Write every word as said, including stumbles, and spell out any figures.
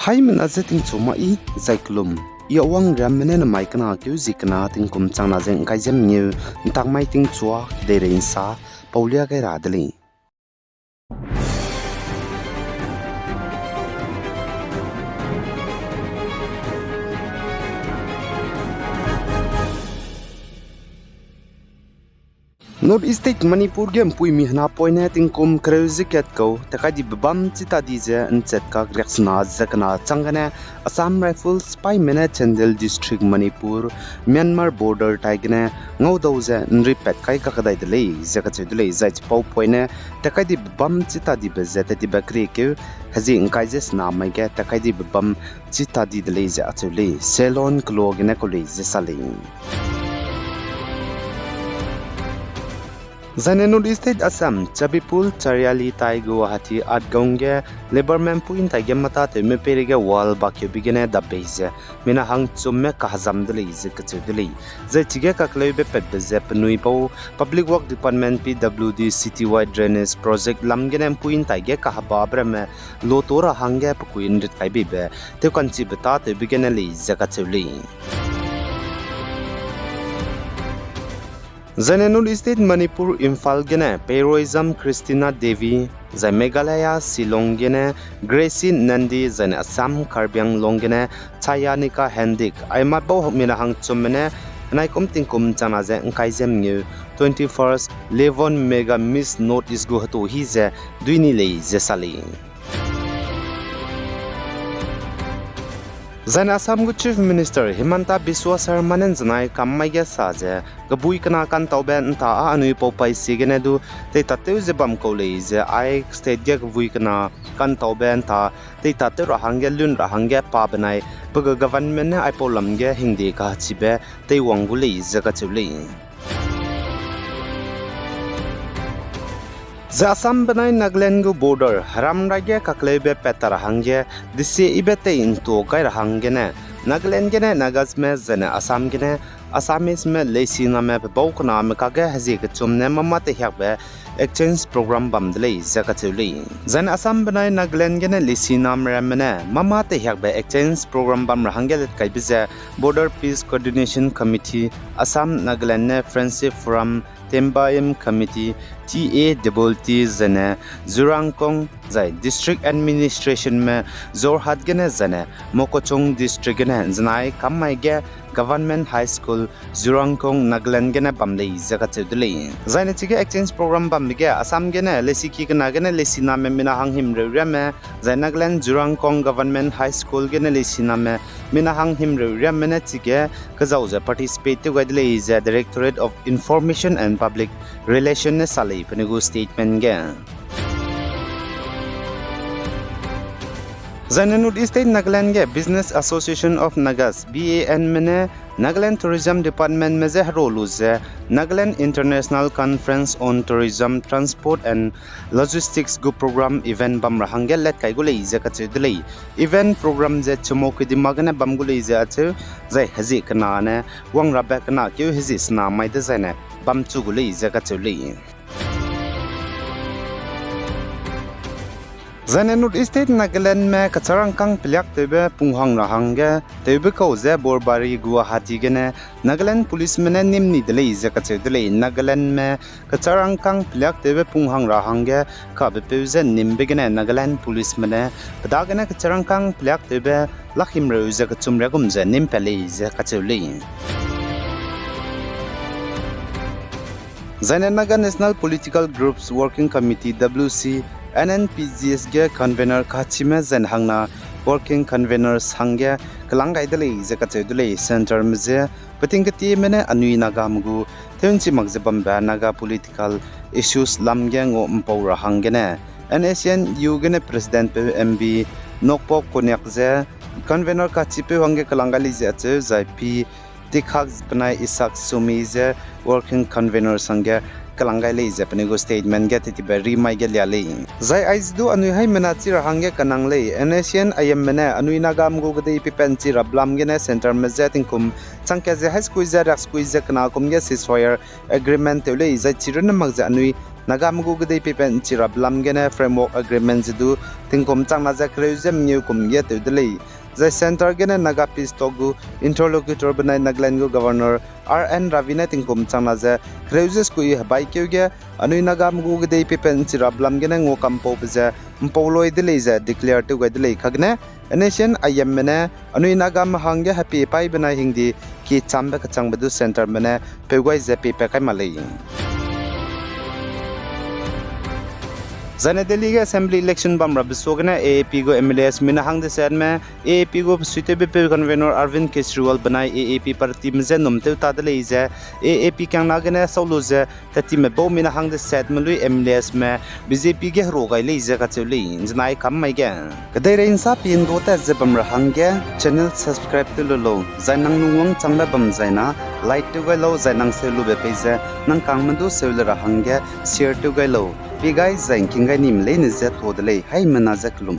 Haimena je tingchu ma i, zai kelum. I Awang Riamme ne namai kena keu zie kena tingkum changna ze ngkai ze mengeu, ntak mai tingchua, deirei nsa, paulia gai ra de lei. North East State Manipur ge mpuimi hena poine tingkum kereu ze kat kau, takaidi bebam chita di ze nchat kak riaksena ze kena chang gene, Assam Rifles sipaime ne Chandel District Manipur, Myanmar border tai gene, ngaudau ze nripat kai kakdai de lei, ze kacheu de lei, zai chipau poine, takaidi bebam chita dibe ze tetibe keriekeu, hezie ngkai ze sena mai ge takaidi bebam chita di de lei ze acheu lei, Ceylon kelo gene kau lei ze sa lei. Zaine North East State Assam, Chabipur, Chariali tai Guwahati Atgaon ge, Labourme mpui ntai ge mata tewme peirei ge wall bakeube gene dapbei ze, mina hangchumme kahezam de lei ze kacheu de lei. Zai chige kakleube patbe ze penui bau, Public Work Department P W D City Wide Drainage Project lam gene mpui ntai ge kahebabe ramme, loto ra hangge pekui nrit kai beibe, tewkanchibe tâtewbe gene lei ze kacheu lei. Zaine North East State Manipur Imphal gene Peiroizam Christina Devi, zai Meghalaya Shillong gene Gracie Nandi, zaine Assam Karbi Anglong gene Chayanika Hendik, aima bau mina hangchumme ne, naikum tingkum changna ze ngkai ze mengeu, twenty-first Levon Mega Miss North East gu hetu hi ze, duini lei ze sa lei. Zaine Assam gu Chief Minister Himanta Biswa Sarma ne nzenai kam mai ge sa ze, kebui kena kantaube nta â anui pau paî sie gene du, teitatew ze bam kau lei ze ai state ge kebui kena kantaube nta, teitatew ra hangge lun ra hangge pa benai, pe gu government ne aipau lam ge hingde kachibe teiwang gu lei ze kacheu lei. Ze Assam benai Nagaland gu border heram rai ge kakleube pat ta ra hangge, desie ibe tei ntua gai ra hanggene, Nagaland gene Nagasme zaine Assam gene Assameseme leisiname pe bau kename kage hezie kechum ne mâ-mâ tehiakbe exchange program bam de lei ze kacheu lei. Zaine Assam benai Nagaland gene leisiname ramme ne mâ-mâ tehiakbe exchange program bam ra hangge letkaibe ze Border Peace Coordination Committee, Assam Nagaland ne Friendship Forum, Tembayim Committee, T A W T zaine Zurangkong zai District Administrationme Jorhat gene zaine Mokokchung District gene nzenai kam mai ge Government High School, Zurangkong, Nagaland gene bam lei ze kacheu de lei. Zaine chige exchange program bambe ge Assam gene leisiki kena gene leisiname mina hanghimreu riamme, zai Nagaland Zurangkong Government High School gene leisiname mina hanghimreu riamme ne chige kezau ze participate tew gai de lei ze Directorate of Information and Public Relation ne sa lei penui gu statement ge. Zaine North East State Nagaland ge Business Association of Nagas, B A N me ne Nagaland Tourism Departmentme je hero lu ze Nagaland International Conference on Tourism, Transport and Logistics gu program event bam ra hangge let kai gu lei ze kacheu de lei. Event program ze chumau kedima gene bam gu lei ze acheu, zai hezie kena ne, wang rabe kena keu hezie sena mai dezaine bam chu gu lei ze kacheu lei. Zaine North East State Nagalandme kecharangkâng peliaktewbe punghang ra hangge, tewbe kau ze Borbari Guwahati gene Nagaland Policeme ne nîm ni de lei ze kacheu de lei. Nagalandme kecharangkâng peliaktewbe punghang ra hangge, kabepeu je nîmbe gene Nagaland Policeme ne, pe dagene kecharangkâng peliaktewbe lakhimreu ze kechumria gum ze nîm pat lei ze kacheu lei. Zaine Naga National Political Groups Working Committee, W C, N N P G S ge convener kachime zaine hangna working conveners hangge kelang gai de lei ze kacheu de lei. Centreme je peting ketieme ne anui Nagame gu tew'nchi mak ze bambe Naga political issues lam ge ngau mpau ra hanggene, N S C N U gene presidentpeu M B Nokpo Konyak je convener kachipeu hangge kelang gai lei ze acheu, zai P Tikhak benai Isak Sumi je working conveners hangge kelang gai lei ze penui gu statement ge tetibe rimai ge lia lei. Zai aize du anui haimena chi ra hangge kanang lei, N S C N I M me ne anui Nagame gu kedei pipen chi ra blam gene centreme je tingkum changkat ze haî sekui ze riak sekui ze kena kum ge ceasefire agreement tew lei, zai chirunne mak ze anui Nagame gu kedei peipat nchi rabe lam gene Framework Agreement ze du tingkum changna ze kereu ze mengeu kum ge tew de lei. Zai centre gene Naga Peace Talk gu interlocutor benai Nagaland gu Governor R N Ravi ne tingkum changna ze kereu ze sekui hebaikeu ge anui Nagame gu kedei peipat nchi rabe lam gene ngua kampaube ze mpau loi de lei ze declare tew gai de lei. Kagene N S C N-IMme ne anui Nagame hangge hepie paî benai hingdi ki chambe kechangbe du centreme ne peu gai ze peipat kai mak lei. Zaine Delhi ge assembly election bam rabe suagene A A P gu M L As mina hang desetme, A A P gu besuitewbepeu convenor Arvind Kejriwal benai A A P partyme je num tew ta de lei ze, A A P kiangna gene sau lu ze, tatime bau mina hang desetme lui M L Asme B J P ge herua gai lei ze kacheu lei, nzenai kam mai ge. Kedeirei nsa pindua tat ze bam ra hangge channel subscribe tew lu lau, zai nang lungwang changbe bam zaina like tew gai lau, zai nang seu lube pei ze nang kangme du seu le ra hangge share tew gai lau. Pie gai zai ngking gai nime leine ze tuâ de lei, haimena ze kelum.